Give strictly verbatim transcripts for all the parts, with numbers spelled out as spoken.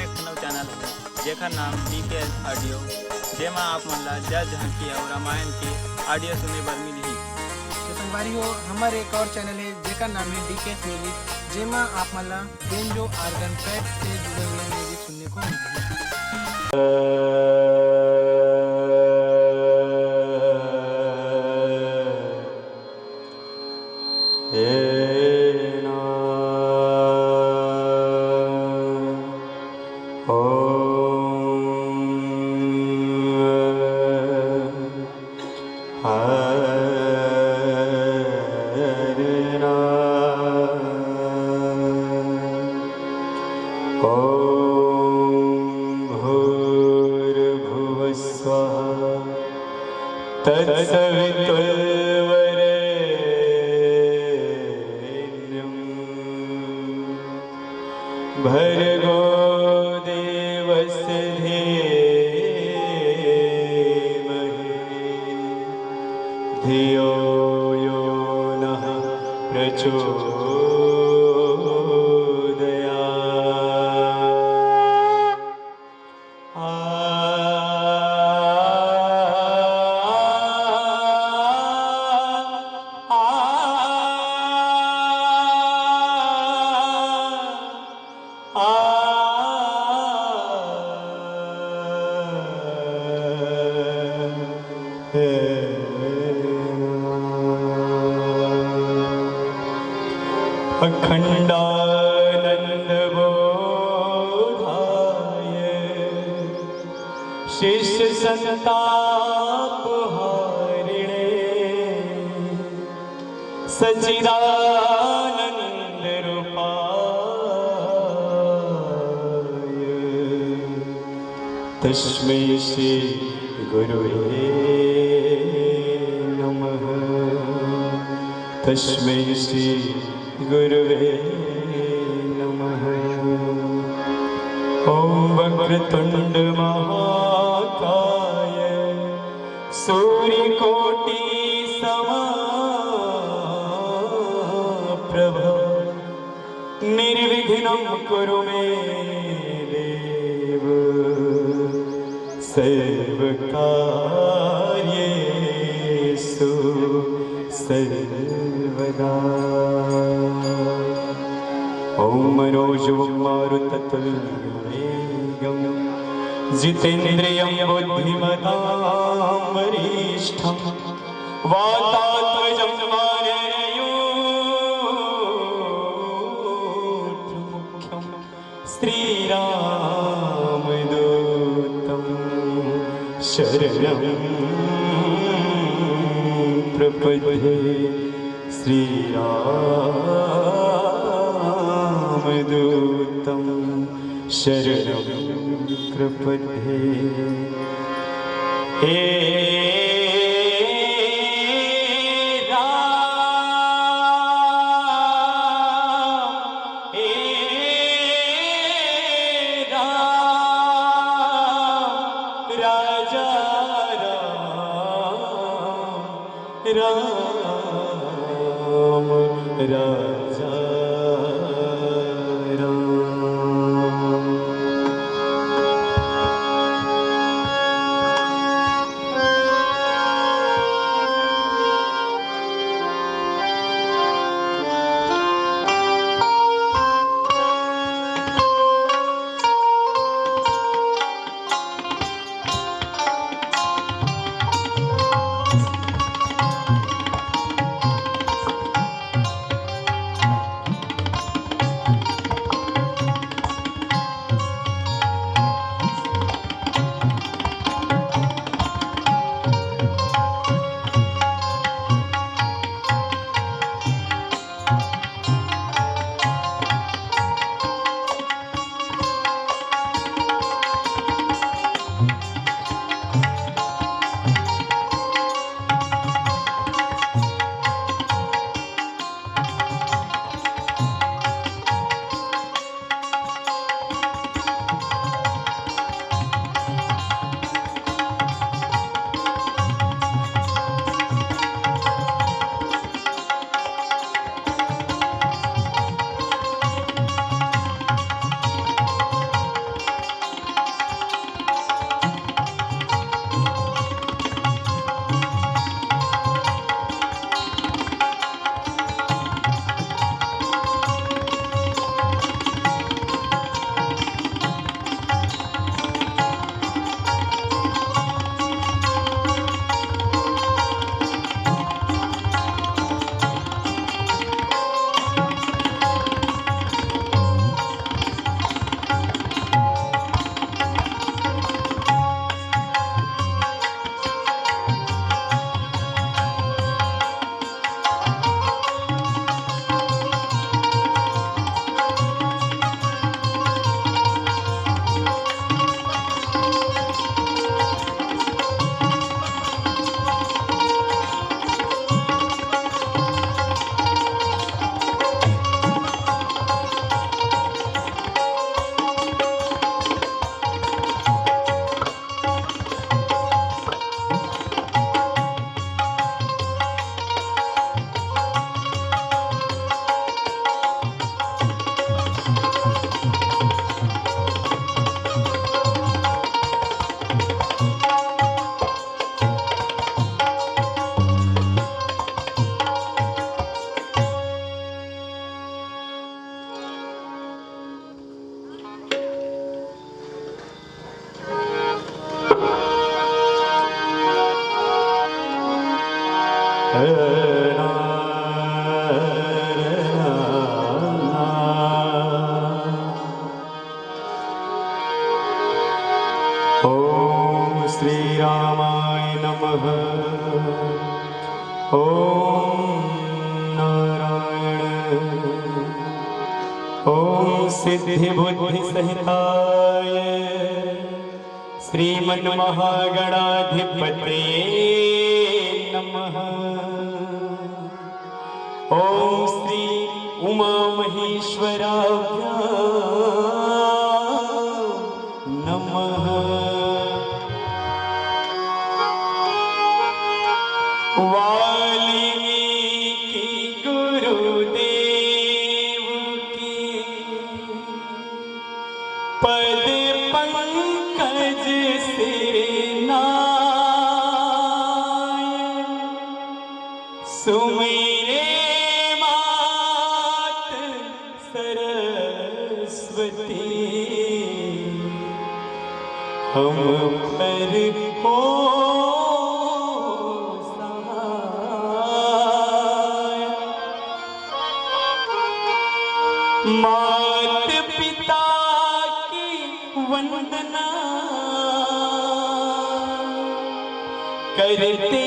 एक ठन अउ चैनल हे, जेकर नाम डीके ऑडियो, जेमा आप मन ला जस झांकी अउ रामायण के ऑडियो सुने बर मिलही। तो संगवारी हो, हमर एक और चैनल हे, जेकर नाम हे डीके म्यूजिक, जेमा आप मन ला बेंजो ऑर्गन पैड से जुड़े हुए म्यूजिक सुनने को मिलही। ॐ भूर्भुवः स्वः तत्सवितुर्वरेण्यम्। भर्गो देवस्य धीमहि धियो यो नः प्रचोदयात्। अखंडानंद बोधाय शिष्य संताप हारिणे सच्चिदानंद रूपाय तस्मै श्री गुरुवे नमः। तस्मै श्री गुरुवे नमः। ॐ वक्रतुंड महाकाय सूर्यकोटि समप्रभ निर्विघ्नं कुरु मे देव सर्वकार्येषु सर्वदा। ॐ मनोजवं मारुततुल्यवेगं जितेन्द्रियं बुद्धिमतां वरिष्ठं वातात्मजं वानरयूथमुख्यं श्रीरामदूतं शरणं प्रपद्ये। श्रीरामदूतं शरणं प्रपद्ये। हे राम, हे राम, राजा राम, राम राजा राम। ॐ श्री रामाय नमः। ॐ नारायण। ॐ सिद्धि बुद्धि सहिताय श्रीमन्महागणाधिपतये नमः। ॐ श्री उमा महेश्वराभ्यां नमः। वाल्मीकि गुरुदेव की पद पंकज सिरनाय। सुमिरे मात सरस्वती हम पर हो सहाय। मात पिता की वंदना करते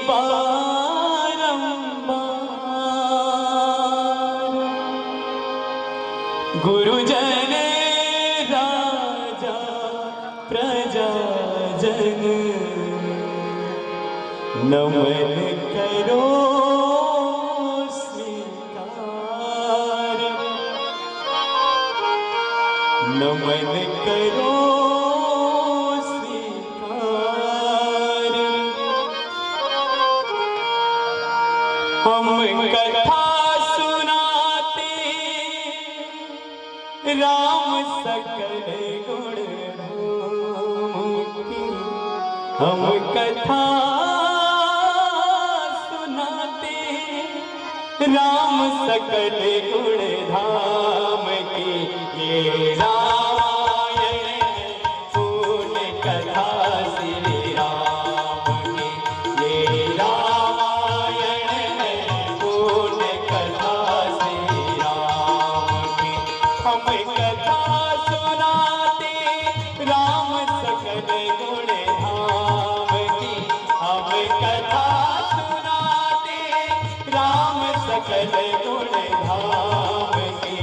बारंबार। गुरुजन राजा प्रजाजन नमन करो स्वीकार। नमन करो स्वीकार। हम कथा सुनाते राम सकल गुण धाम की। हम कथा सुनाते राम सकल गुण धाम की। ये रामायण है पूर्ण कथा श्री राम की। ये रामायण है पूर्ण कथा श्री राम की। हम कथा सुनाते राम सकल गुण धाम की। हम कथा सुनाते राम सकल गुण धाम की।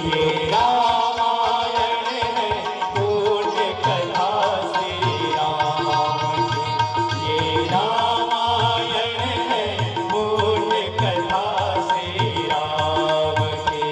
ये रामायण है पूर्ण कथा श्री राम की। ये रामायण है पूर्ण कथा श्री राम की।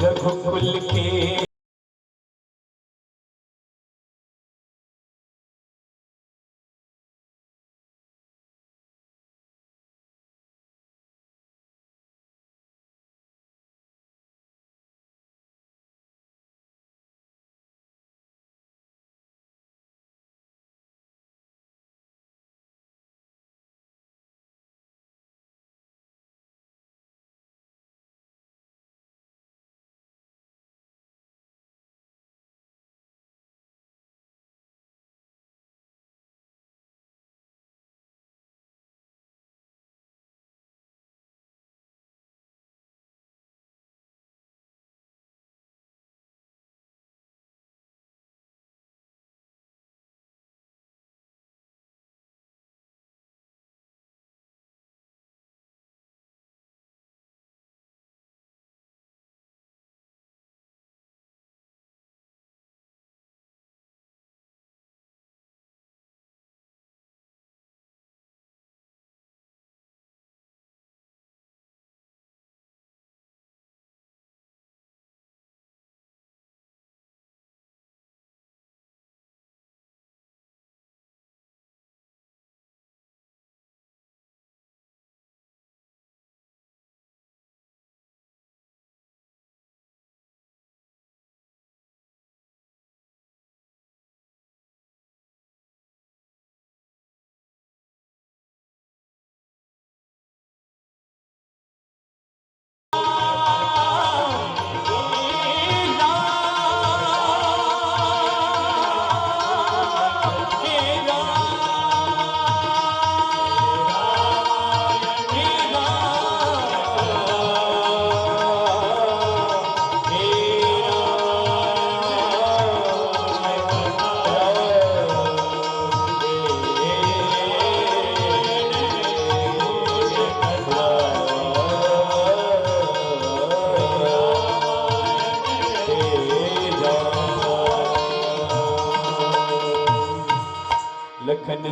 रघुकुल के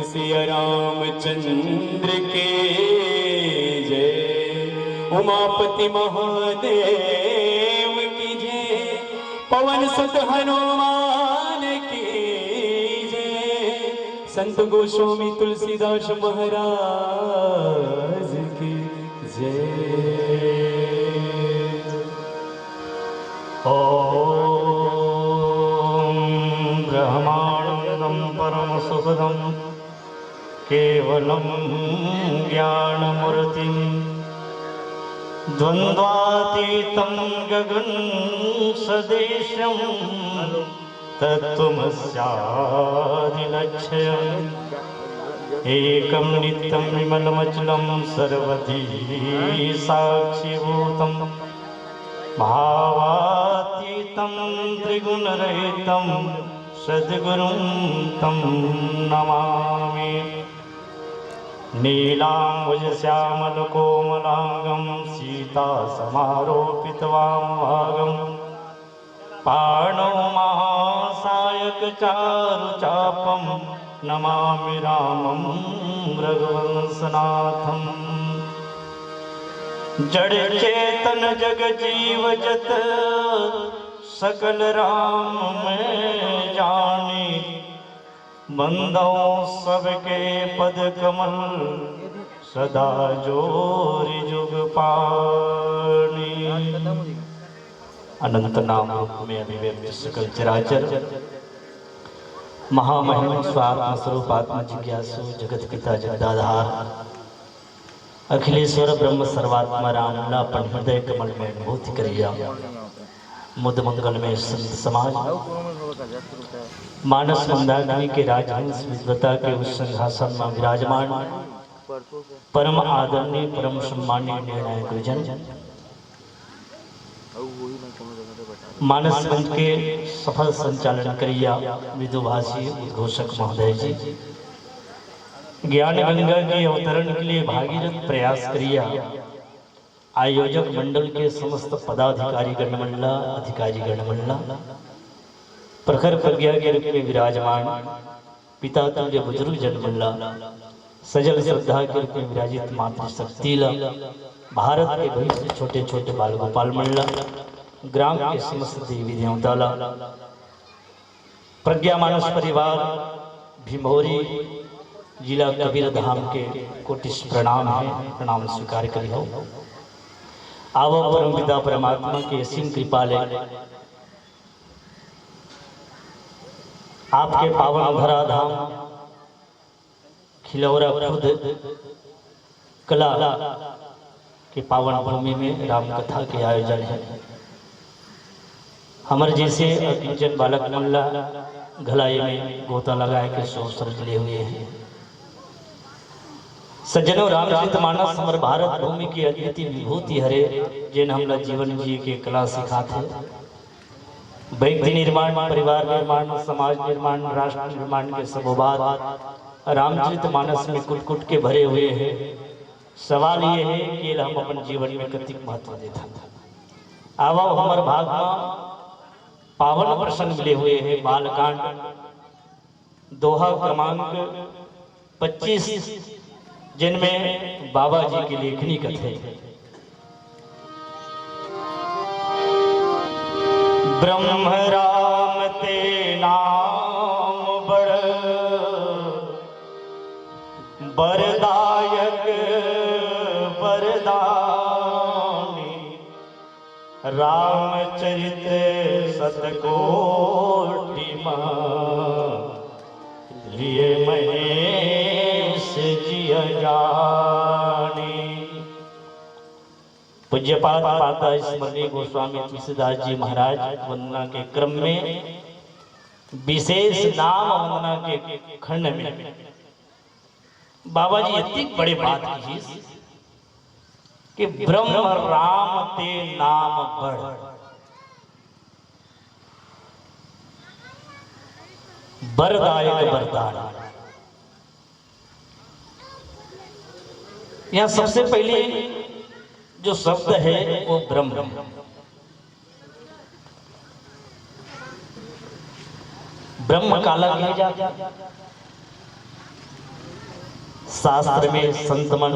सिया रामचंद्र के जय, उमापति महादेव की जय, पवन सुत हनुमान की जय, संत गोस्वामी तुलसीदास महाराज की जय। ॐ ब्रह्मानन्दं परमसुखदं केवलं ज्ञानमूर्तिं द्वन्द्वातीतं गगनसदृशं तत्त्वमस्यादिलक्ष्यम्। एकं नित्यं विमलमचलं सर्वधी साक्षिभूतं भावातीतं त्रिगुणरहितं सद्गुरुं तं नमामि। नीलाम्बुजश्यामलकोमलाङ्गं सीतासमारोपितवामभागम्। पाणौ महासायकचारुचापं नमामि रामं रघुवंशनाथम्। जड़ चेतन जग जीव जत सकल राम में जानी। बंदौं सबके पद कमल सदा जोरि जुग पानी। अनंत नाम रूप में अभिव्यक्त सकल चराचर महामहिम स्वात्म स्वरूप आत्म जिज्ञासु जगत पिता जगदाधार अखिलेश्वर ब्रह्म सर्वात्मा राम ला अपन हृदय कमल में अनुभूति करिया। मुद मंगल में संत समाज मानस मंदाकिनी के राजहंस विद्वता के उस सिंहासन में विराजमान परम आदरणीय परम सम्माननीय निर्णायक गुरुजन मानस मंच के सफल संचालन करिया विदुभाषी उद्घोषक महोदय जी, ज्ञान गंगा के अवतरण के लिए भागीरथ प्रयास करिया आयोजक मंडल के समस्त पदाधिकारी गणमंडला, अधिकारी गणमंडला, प्रखर प्रज्ञा के रूप में विराजमान पिता तुल्य बुजुर्ग जनमंडला, सजल श्रद्धा के रूप में विराजित मातृशक्ति ला, भारत के भविष्य छोटे छोटे बाल गोपाल मंडला, ग्राम के समस्त देवी देवता ला, प्रज्ञा मानस परिवार भिंभौरी जिला कबीर धाम के कोटिश प्रणाम है, प्रणाम स्वीकार करिहो। आवो परम पिता परमात्मा के असीम कृपा ले आपके पावन धरा धाम खिलौरा खुर्द कला के पावन भूमि में राम कथा के आयोजन है। हमर जैसे अकिंचन बालक मन ला घला एमे गोता लगाए के सो अवसर दिले हुए हैं। सज्जनों, रामचरित मानस हमर भारत भूमि की अद्वितीय विभूति हरे, जेन हमला जीवन जिए के कला सिखाथे। व्यक्ति निर्माण, परिवार निर्माण, समाज निर्माण, राष्ट्र निर्माण के सबो बात रामचरित मानस में कुट कुट के भरे हुए हैं। सवाल ये है कि एला हम अपन जीवन में कतिक महत्व देथन। आवव हमर भाग म पावन प्रसंग मिले हुए हैं, बालकांड, दोहा क्रमांक पच्चीस, जिनमें बाबा जी की लेखनी कथे। ब्रह्म राम ते नाम बड़ बरदायक बरदानी, रामचरित सतकोटि मा लिए महेश जिय जानी। पूज्यपाद पाता स्मरणीय गोस्वामी तुलसीदास जी महाराज वंदना के क्रम में विशेष नाम वंदना के खंड में बाबा जी इतनी बड़ी बात कही कि ब्रह्म राम ते नाम बड़ बरदायक बरदान। यहाँ सबसे पहले जो शब्द है वो ब्रह्म है। ब्रह्म काला कहे जाथे? शास्त्र में संत मन,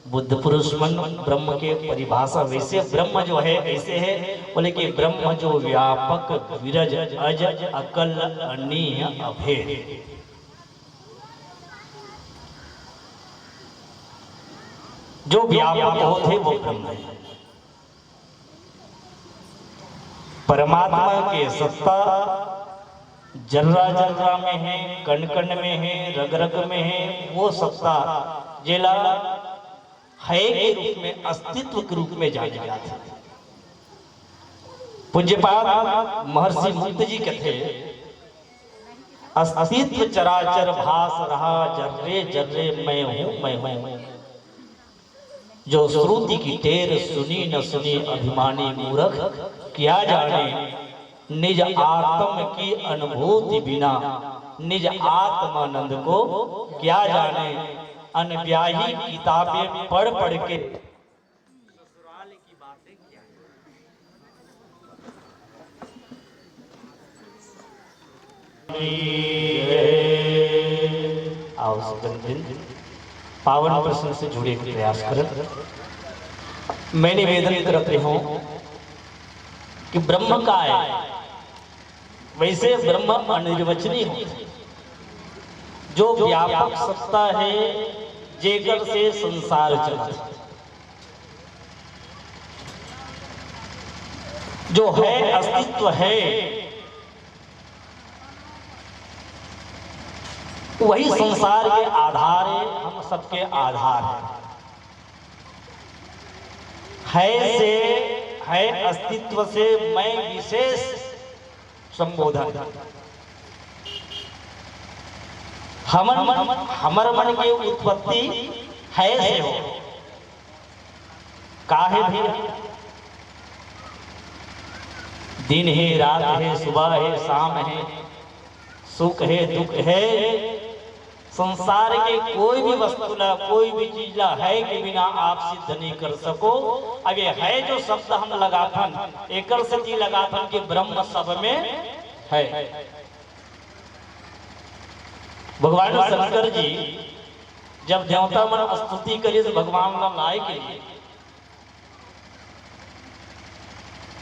बुद्ध पुरुष मन ब्रह्म के परिभाषा, वैसे ब्रह्म जो है ऐसे है, बोले कि ब्रह्म जो व्यापक विरज अज अकल अनीह अभेद। जो व्यापक होथे वो ब्रह्म है। परमात्मा के सत्ता जर्रा जर्रा में है, कण कण में है, रग रग में है। वो सत्ता जेला है के रूप में, अस्तित्व के रूप में जाने जाथे। पूज्यपाद महर्षि मुक्त जी कथे, अस्तित्व चराचर भास रहा, जर्रे जर्रे मैं हूँ, मैं हूँ। जो श्रुति की टेर सुनी न सुनी अभिमानी मूरख, क्या जाने निज आत्म की अनुभूति बिना निज आत्मानंद को क्या जाने। अनब्याही किताबें पढ़ पढ़ के ससुराल की बातें क्या है। आओ सज्जन वृंद, पावन प्रसंग से जुड़े के प्रयास करें। मैं निवेदन करत रहे हूं कि ब्रह्म का है, वैसे ब्रह्म अनिर्वचनीय हो, जो व्यापक सत्ता है, जेकर से संसार चलत है, जो है, अस्तित्व है, वही संसार के आधार है, हम सबके आधार है। है से, है अस्तित्व से मैं विशेष संबोधन। हमन, हमर मन के उत्पत्ति है से हो। का हे भैया? दिन हे, रात हे, सुबह हे, शाम हे, सुख हे, दुख हे। संसार के कोई भी वस्तु ला, कोई भी चीज ला है के बिना आप सिद्ध नहीं कर सको। अब ये है जो शब्द हम लगाथन, एकर सेती लगाथन कि ब्रह्म सब में है। भगवान शंकर जी जब देवता मन स्तुति करिस भगवान ला लाए के लिए,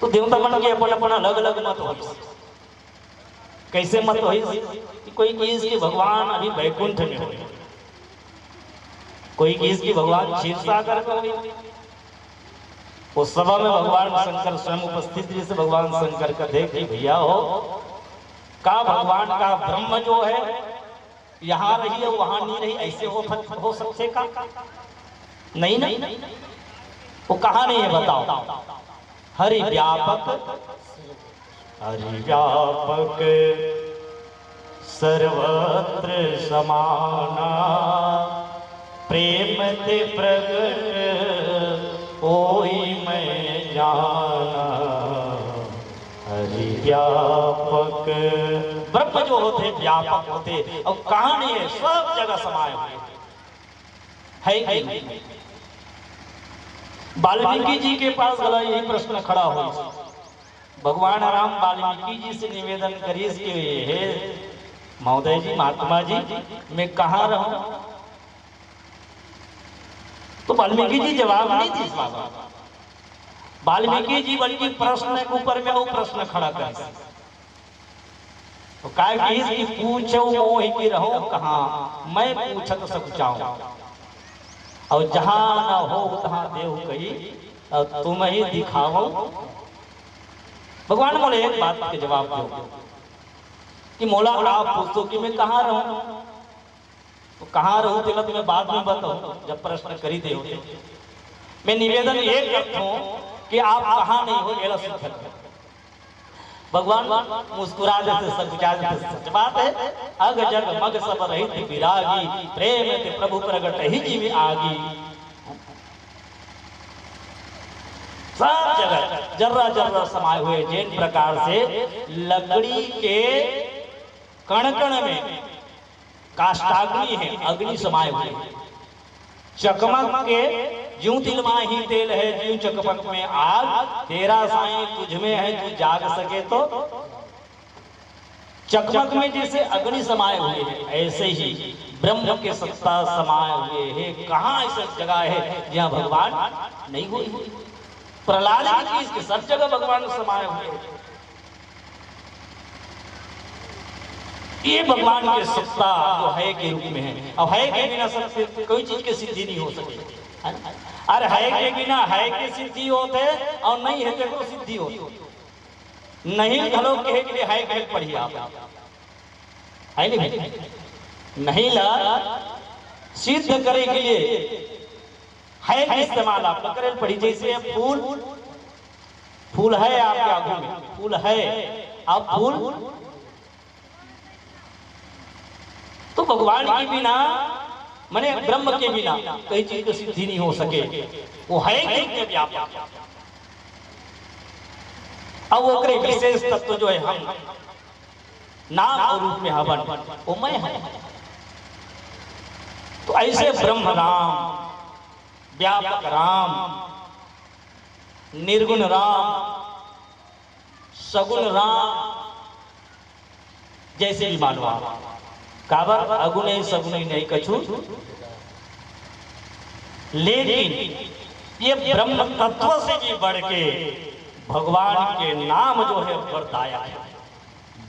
तो देवता मन के अपन अपन अलग-अलग मत होइस। कैसे मत होइस कि कोई किहिस कि भगवान अभी बैकुंठ में होइस, कोई किहिस कि भगवान क्षीर सागर में होइस। उस सभा में भगवान शंकर स्वयं उपस्थित रहिस। भगवान शंकर कथे कि भैया हो, का भगवान का ब्रह्म जो है यहाँ रही अउ वहाँ नहीं रही, ऐसे हो, हो सकथे का? नहीं ना? वो कहाँ नहीं है बताओ? हरि व्यापक, हरि व्यापक सर्वत्र समाना, प्रेम ते प्रगट होई मैं जाना। हरि व्यापक, ब्रह्म जो होथे व्यापक होथे, अउ कहाँ नहीं है, सब जगह समाए हुए है कि नहीं? वाल्मीकि जी के पास घला यही प्रश्न खड़ा होइस। भगवान राम वाल्मीकि जी से निवेदन करिस कि हे महोदय जी, महात्मा जी, मैं कहाँ रहूं? तो वाल्मीकि जी जवाब नहीं दिस बाबा। वाल्मीकि जी बल्कि प्रश्न के ऊपर में वो प्रश्न खड़ा करिस। तो काय किहिस कि पूछो मोहि कि रहो कहाँ, मैं पूछत सकुचाऊं। अउ जहाँ न हो तहाँ देव कही, अउ तुमहि दिखावो। भगवान बोले, एक बात के जवाब दो कि मोला आप पूछो कि मैं कहाँ रहूं। तो कहाँ रहूं तेला तो मैं बाद में बताऊं, जब प्रश्न करी दे होते। मैं निवेदन ये करता हूं कि आप कहाँ नहीं हो, एला सीखत हो। भगवान मुस्कुरा देथे, सकुचा देथे। सच बात है, अग जग मग सब रहित विरागी, प्रेम ते प्रभु प्रगट ही जीव आगी। सब जगह जर्रा जर्रा समाए हुए, जेन प्रकार से लकड़ी के कण कण में काष्ठाग्नि है, अग्नि समाए हुए। चकमक के ज्यों तिलमा ही तेल है, ज्यों चकमक में आग, तेरा साईं तुझ में है, तू जाग सके तो। चकमक में जैसे अग्नि समाए हुए है, ऐसे ही ब्रह्म के सत्ता समाए हुए हे। कहाँ ऐसा जगह हे जहाँ भगवान नहीं होय? प्रहलाद जी कहिस के सब जगह भगवान समाए हुए हे। ये भगवान के सत्ता जो हे के रूप में हे। अब हे के बिना सत्य कोई चीज के सिद्धि नहीं हो सके, है ना? अरे हे के बिना हे के सिद्धि होत हे अउ नहीं हे तेकरो सिद्धि होत हे। नहीं घलो कहे के लिए हे कहे पड़ही आप, है नहीं भाई? नहीं ला सिद्ध करे के लिए हे के इस्तेमाल आप करे पड़ही। जैसे फूल, फूल हे आपके आगू में, फूल हे, अब फूल तो भगवान के बिना, माने ब्रह्म के बिना कहीं चीज की सिद्धि नहीं हो सके। वो हे के रूप में व्यापक। अब ओकरे विशेष तत्व जो हे हम नाम अउ रूप में हवन, वो मैं हँव। तो ऐसे ब्रह्म राम, व्यापक राम, निर्गुण राम, सगुण राम, जैसे भी मानो आप, काबर अगुण हे सगुण हे नहीं कछु। लेकिन ये ब्रह्म तत्व से भी बढ़ के भगवान के नाम जो हे वरदायक हे,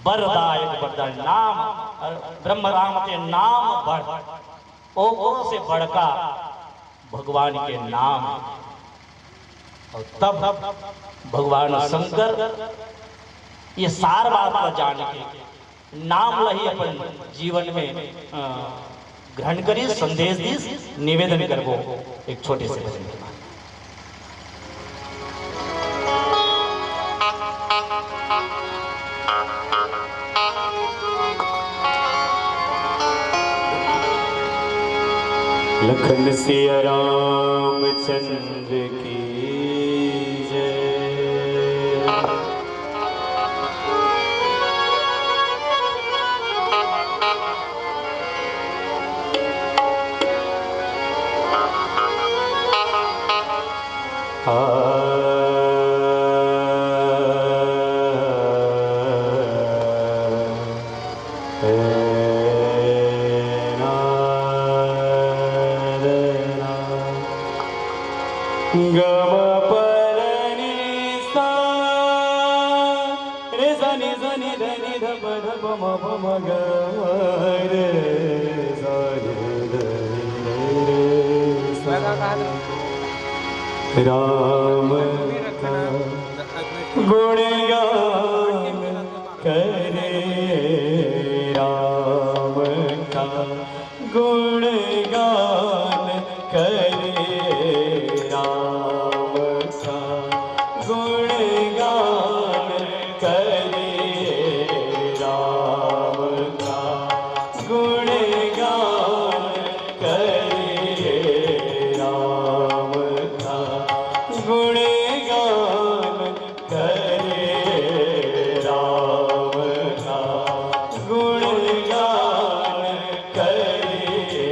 वरदायक, वरदायक नाम, ब्रह्म राम के नाम बढ़, ओकरो से बढ़का भगवान के नाम हे। अउ तब भगवान शंकर ये सार बात ला जान के नाम ला ही अपन जीवन में, अ, ग्रहण करिस, संदेश दिस। निवेदन करबो एक छोटे से भजन के बाद। लखन सिया रामचंद्र की जय। राम का गुणगान करे, राम का गुणगान करे, राम का गुणगान करे, राम का गुणगान करे, राम का गुणगान करे, राम का गुणगान करे,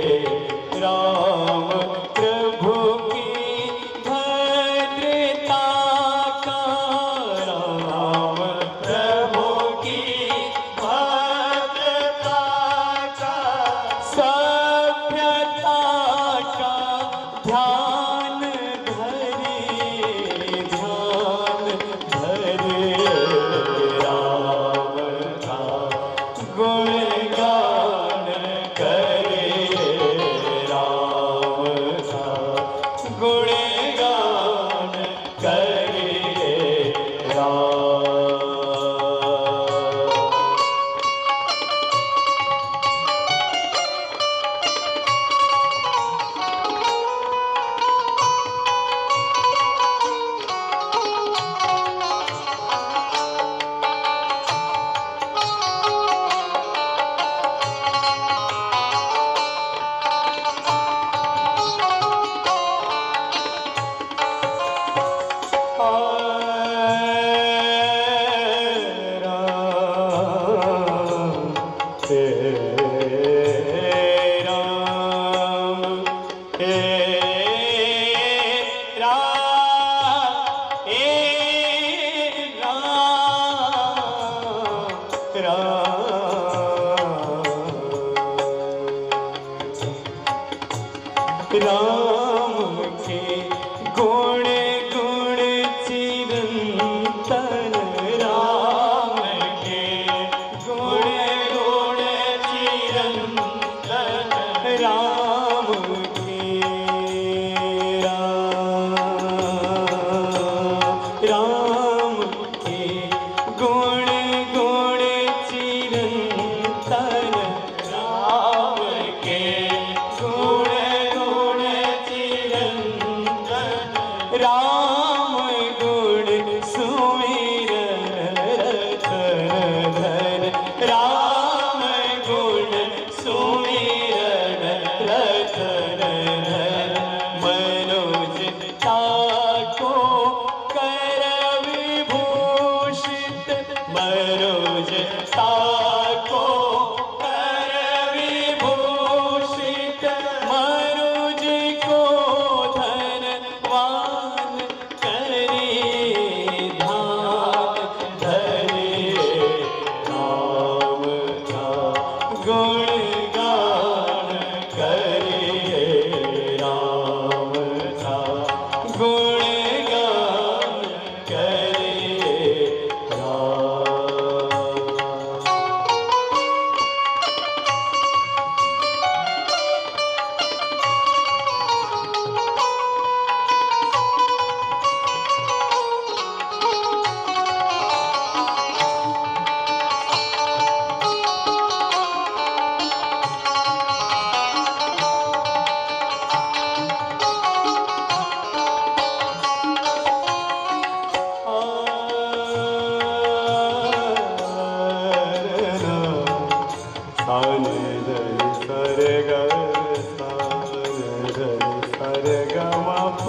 प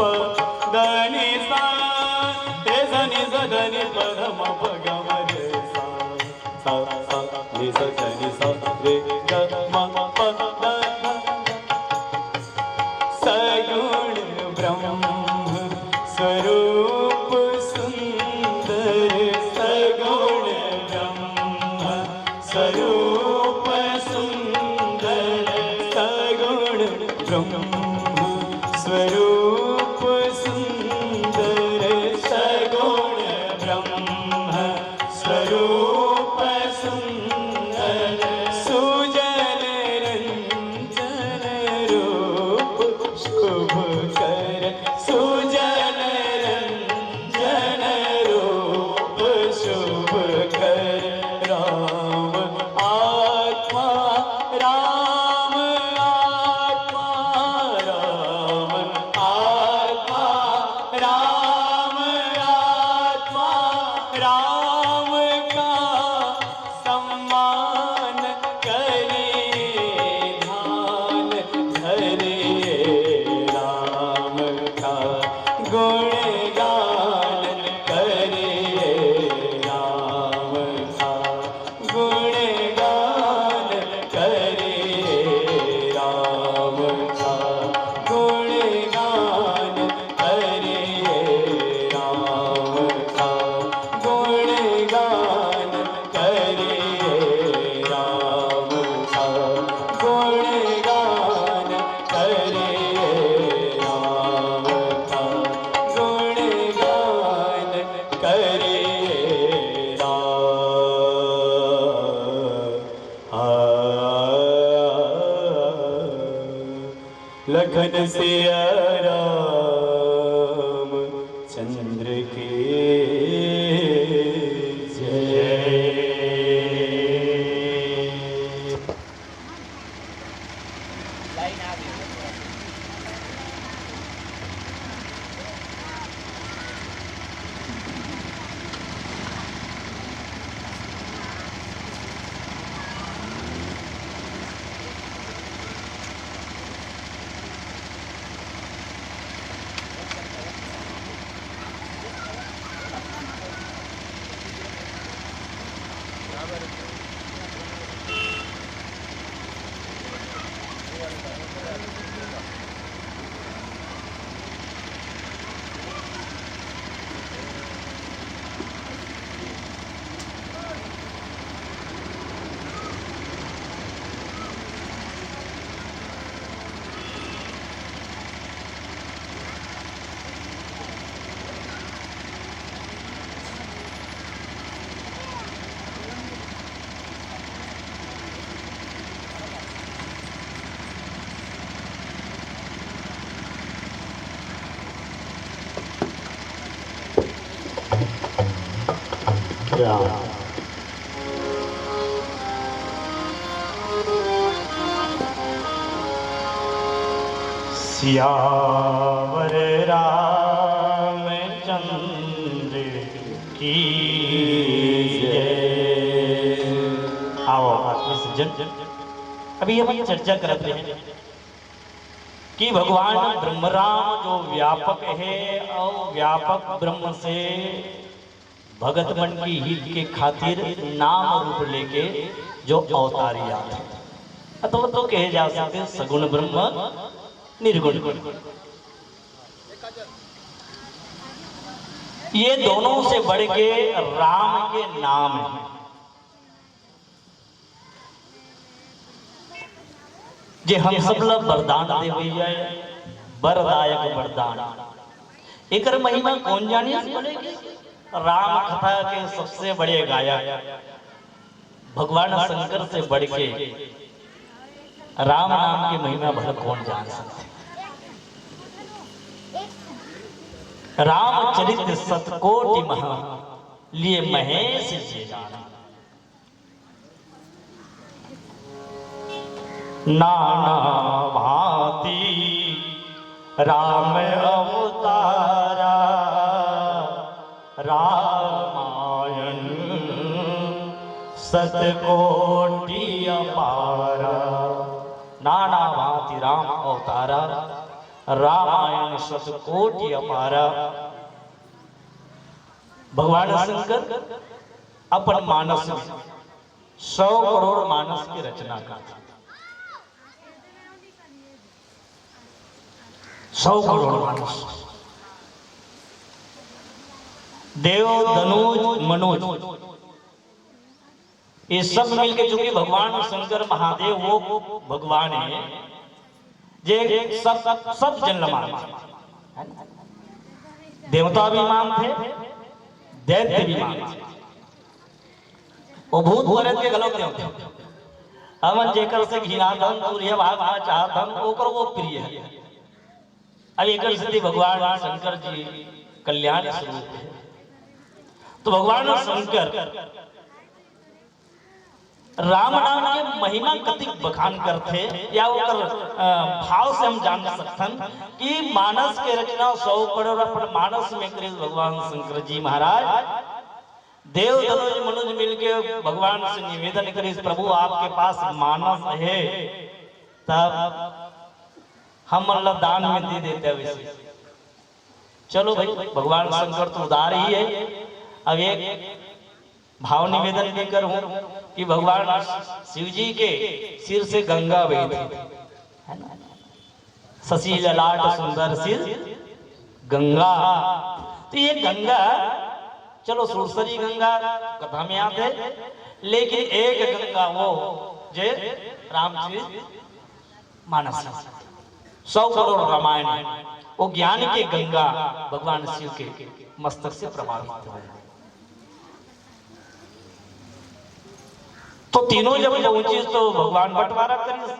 ध नि सा, रे सा नि सा ध नि प ध म प ग म रे सा, सा सा नि सा ध नि सा रे ग म प ध ध। सगुण ब्रह्म स्वरूप सुंदर, सगुण ब्रह्म स्वरूप सुंदर, सगुण ब्रह्म स्वरूप सुंदर, सगुण ब्रह्म स्वरूप सुंदर, सुजल रंजन रूप शुभ कर, सुजल रंजन रूप शुभ कर। राम आत्मा, राम आत्मा, राम आत्मा, राम आत्मा, राम का सम्मान करिए, ध्यान धरिए राम का, गुणगान करिए राम का, गुणगान करिए राम का, गुणगान करिए राम का, गुणगान करिए राम का, गुणगान करिए राम का, गुणगान करिए राम। आ, लखन सिया राम चंद्र की जय। सियावर रामचंद्र की जय। आओ, आत्मीय सज्जन, अभी हम चर्चा करत रहे कि भगवान ब्रह्मराम जो व्यापक हे अउ व्यापक ब्रह्म से भगत मन की हित के खातिर नाम रूप लेके जो अवतार आत हे, अथवा तो कहे जा सकथे सगुण ब्रह्म, निर्गुण ब्रह्म। ये दोनों से बढ़ के राम के नाम हे। जे हम सब ला वरदान देवइया हे, वरदायक वरदान। एकर महिमा कोन जानिस बोले कि राम कथा के सबसे बड़े गायक भगवान शंकर से बढ़ के राम नाम के महिमा भला कोन जान सकथे। रामचरित शतकोटि महा, लिए महेश जे जान। नाना भांति राम अवतारा, रामायण शतकोटि अपारा। नाना भांति राम अवतारा, रामायण शतकोटि अपारा। भगवान शंकर अपन मानस में सौ करोड़ मानस की रचना करथे। सौ करोड़ मानस, देव, दनुज, मनुज, ये सब मिलके, चूंकि भगवान शंकर महादेव वो भगवान है जे सब, सब जन ल मानथे, है ना? देवता भी मानथे, दैत्य भी मानथे, वो भूत प्रेत के घलोक देवता। हमन जेकर से घिनाथन, दूरिहा भागना चाहथन, ओकर वो प्रिय है। अब एकर सेती भगवान शंकर जी कल्याण स्वरूप है। तो भगवान शंकर राम नाम के महिमा कतिक बखान करथे, या ओकर, अ, भाव से हम जान सकथन कि मानस के रचना सौ करोड़ अपन मानस में करिस भगवान शंकर जी महाराज। देव दनुज मनुज मिलके भगवान से निवेदन करिस, "प्रभु, आपके पास मानस है, तब हमन ला दान में दे देते वैसे।" चलो भाई, भगवान शंकर तो उदार ही है। अब एक भाव निवेदन भी करूं कि भगवान शिव जी के सिर से गंगा बहती, है ना? शशि ललाट सुंदर सिर गंगा। तो ये गंगा, चलो, सुरसरी गंगा कथा में आथे, लेकिन एक गंगा वो जे रामचरित मानस, सौ करोड़ रामायण, वो ज्ञान के गंगा भगवान शिव के मस्तक से प्रवाहित हो। तो तीनों जब पहुंचिस तो भगवान बंटवारा करिस।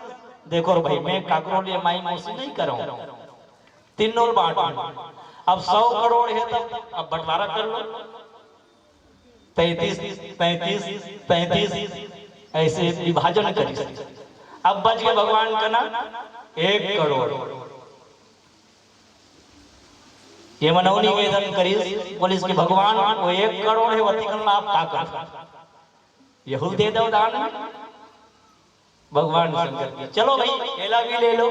देखो रे भाई, मैं काकरो लिए माई मौसी नहीं करंव। तीनों ल बांट। अब सौ करोड़ है, तब अब बंटवारा कर लो। तैंतीस, तैंतीस, तैंतीस, ऐसे विभाजन करिस। अब बच गे भगवान कना एक करोड़। ये मनौनी निवेदन करिस, बोलिस कि भगवान, वो एक करोड़ है, वतिकन ला आप का कर, यहू ल दे दो दान में। भगवान शंकर जी, "चलो भाई, एला भी ले लो,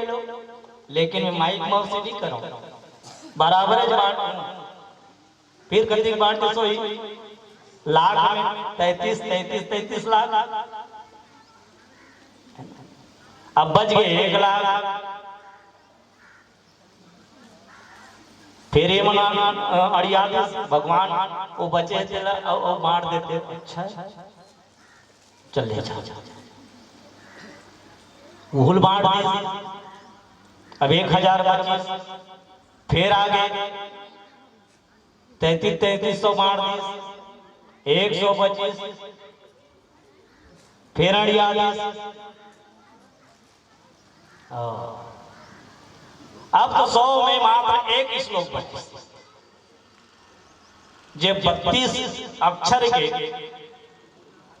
लेकिन मैं माई मौसी नहीं करंव, बराबर है बांट।" फिर कतिक बांटिस होही? लाख में तैंतीस, तैंतीस, तैंतीस लाख। अब बच गे एक लाख। फिर ये मन, अ, अड़िया दिस, भगवान, वो बचे तेला, अउ, अउ बांट देते। अच्छा, चल ले जा। उहू ल बांट दिस। अब एक हजार बचिस, फिर आ गे। तैंतीस, तैंतीस सौ बांट दिस, एक सौ पच्चीस, फिर अड़िया दिस। अब तो सौ में मात्र एक श्लोक बचिस, जे बत्तीस अक्षर के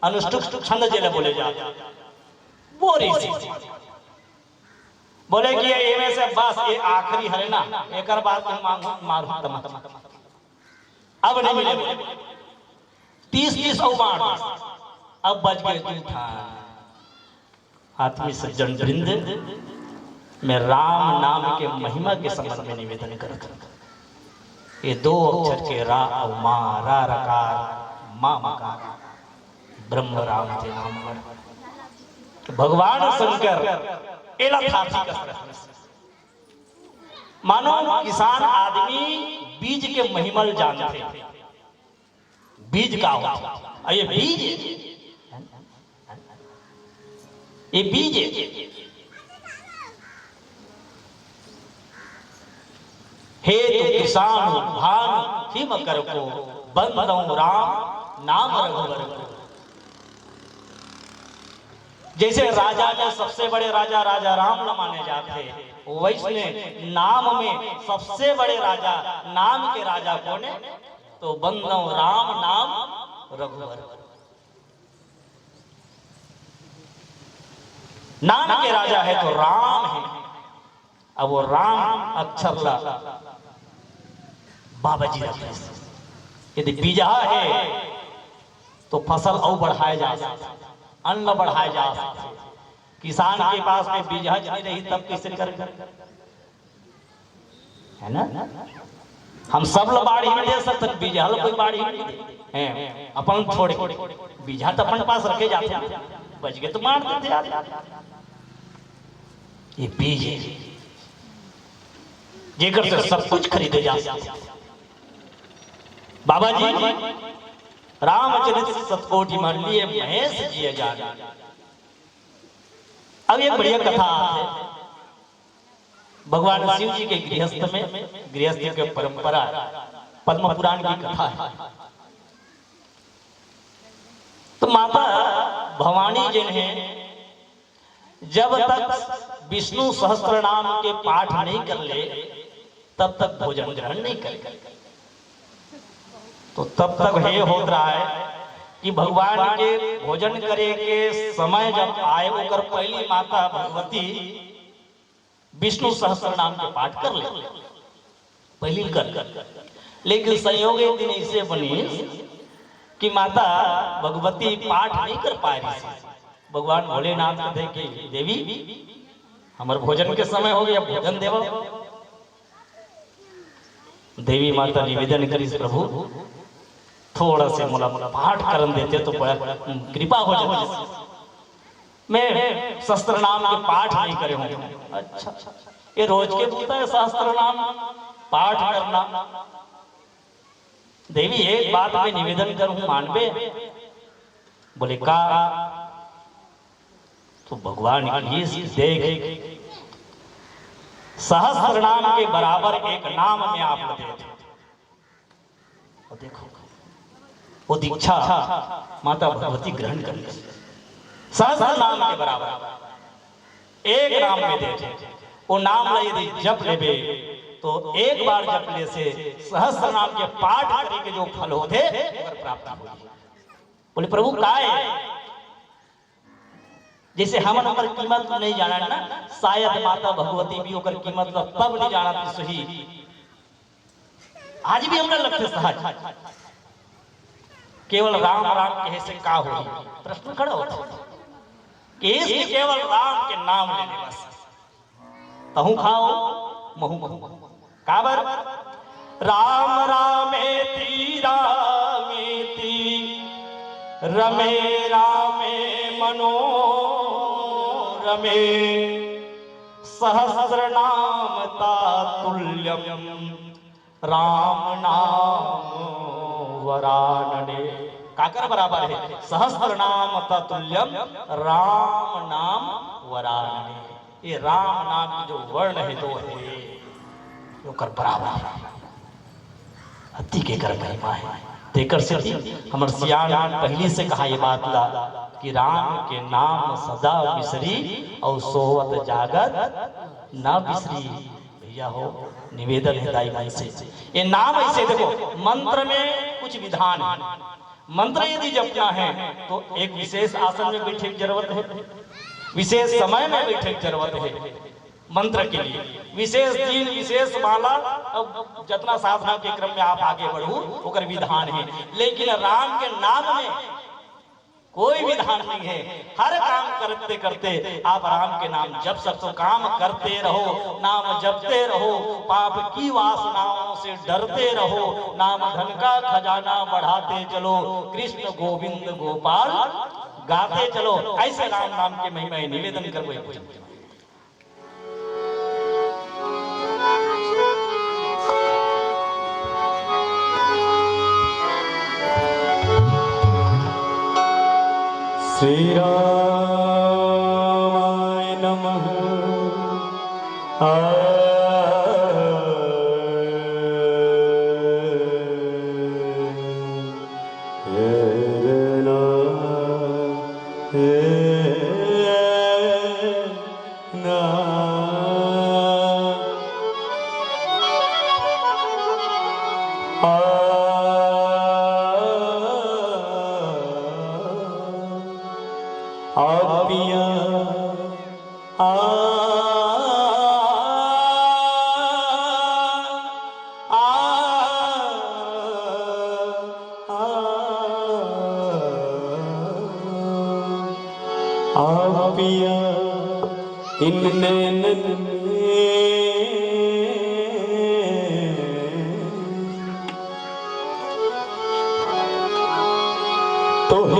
अनुष्टुप छंद जेला बोले जाथे, वो ऋषि बोले कि ये एमे से बस, ये आखिरी हरे ना, एकर बाद तुम मांगो, मारो तमाचा, अब नहीं मिले बोले। तीस तीस अउ बांट, अब बच गे दू ठन। आत्मीय सज्जन वृंद, मैं राम नाम के महिमा के संबंध में निवेदन करत हूं। ये दो अक्षर के रा अउ मा, रा रकार, मा मकार, ब्रह्म राम के नाम पर। तो भगवान शंकर एला थाथी कस रखिस। मानो किसान आदमी बीज के महिमा ल जानथे। बीज का होथे? अउ ये बीज, ये बीज हे तो किसान भानु हिम कर को, बंदौ राम नाम रघुवर को। जैसे राजा में सबसे बड़े राजा राजा राम ल माने जाथे, वैसने नाम में सबसे बड़े राजा, नाम के राजा कोन हे? तो बंदौ राम नाम रघुवर। नाम के राजा हे तो राम हे। अब वो राम अक्षर ला बाबा जी रखिस। यदि बीजहा हे तो फसल अउ बढ़ाए जा सकथे, अन्न बढ़ाए जा सकथे। किसान के पास में बीजहा च नहीं रही तब कैसे कर? है ना? हम सब ला बाढ़ ही दे सकथन, बीजहा ला कोई बाढ़ ही नहीं दे। हैं, अपन छोड़ के बीजहा तो अपन पास रखे जाथे, बच गए तो बांट देथे यार। ये बीज है, जेकर से सब कुछ खरीदे जा सकथे। बाबा जी, रामचरित शतकोटि मा लिए महेश जिय जान। अब एक बढ़िया कथा है, भगवान शिव जी के गृहस्थ में, गृहस्थ के परंपरा, पद्म पुराण की कथा है। तो माता भवानी जिन है, जब तक विष्णु सहस्त्र नाम के पाठ नहीं कर ले, तब तक भोजन ग्रहण नहीं करे। तो तब तक ये होत रहा है कि भगवान के भोजन करे के समय जब आए, ओकर पहली माता भगवती विष्णु सहस्त्र नाम के पाठ कर ले, पहली कर। लेकिन संयोग एक दिन ऐसे बनी कि माता भगवती पाठ नहीं कर पाए रही थी। भगवान भोलेनाथ कथे कि देवी, हमर भोजन के समय हो गया, भोजन देवा। देवी माता निवेदन करिस, प्रभु, थोड़ा से मोला पाठ करन देते तो बड़ा कृपा हो जाती। मैं सहस्त्र नाम के पाठ नहीं करे हूँ। अच्छा, ये रोज के बूता है सहस्त्र नाम पाठ करना। देवी, एक बात मैं निवेदन करूँ, मानबे? बोले, का? तो भगवान की देख, सहस्त्र नाम के बराबर एक नाम मैं आप दे दूं। और देखो, वो दीक्षा माता भगवती ग्रहण कर ली। सहस्त्र नाम के बराबर एक नाम में दे दो। वो नाम ला यदि जप लेबे, तो एक बार जप ले से सहस्त्र नाम के पाठ करे के जो फल होथे, ओकर प्राप्ति होही। बोले, प्रभु, काय? जैसे हमन ओकर कीमत नहीं जानन ना, शायद माता भगवती भी ओकर कीमत ला तब नहीं जानत सही। आज भी हमरा लगथे सहज, केवल राम राम कहे से का होही, प्रश्न खड़ा होथे। केस के केवल राम के नाम ले ले बस, तहूं खाओ, महूं महूं। काबर? राम रामेति रामेति रमे रामे मनोरमे, सहस्रनाम तातुल्यम राम नाम वरानने। काकर बराबर है? सहस्त्र नाम तातुल्यम राम नाम वरानने। ये राम नाम के जो वर्ण है, दो है, ओकर बराबर है। अति के कर महिमा है। तेकर सेती हमर सियान पहली से कहा ये बात ला कि राम के नाम सदा बिसरी और सोवत जागत ना बिसरी। भैया हो, निवेदन है दाई मन से। ये नाम ऐसे देखो, मंत्र में कुछ विधान है। मंत्र यदि जपना है तो एक विशेष आसन में बैठे की जरूरत है, विशेष समय में बैठे की जरूरत है। मंत्र के लिए विशेष दिन, विशेष माला, अब जतना साधना के क्रम में आप आगे बढ़ू, ओकर विधान है। लेकिन राम के नाम में कोई विधान नहीं है। हर काम करते करते आप राम के नाम जप सकते हो। काम करते रहो, नाम जपते रहो, पाप की वासनाओं से डरते रहो, नाम धन का खजाना बढ़ाते चलो, कृष्ण गोविंद गोपाल गाते चलो। ऐसे राम नाम के महिमा निवेदन करबो एक भजन। श्री रामाय नमः। आ, हे रे ना, हे ना। आ, आ पिया, आ, आ, आ, आ पिया, इन नैनन में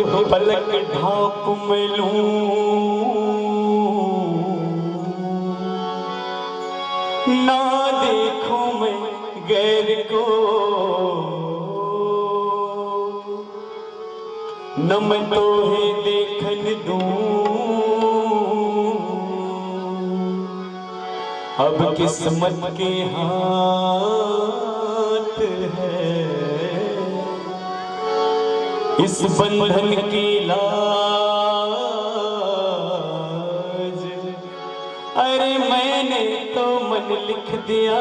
पलक ढांप मैं लूं, ना देखूं मैं गैर को, न मैं तोहे देखन दूं। अब किस्मत के हाथ है इस बंधन की लाज। अरे मैंने तो मन लिख दिया।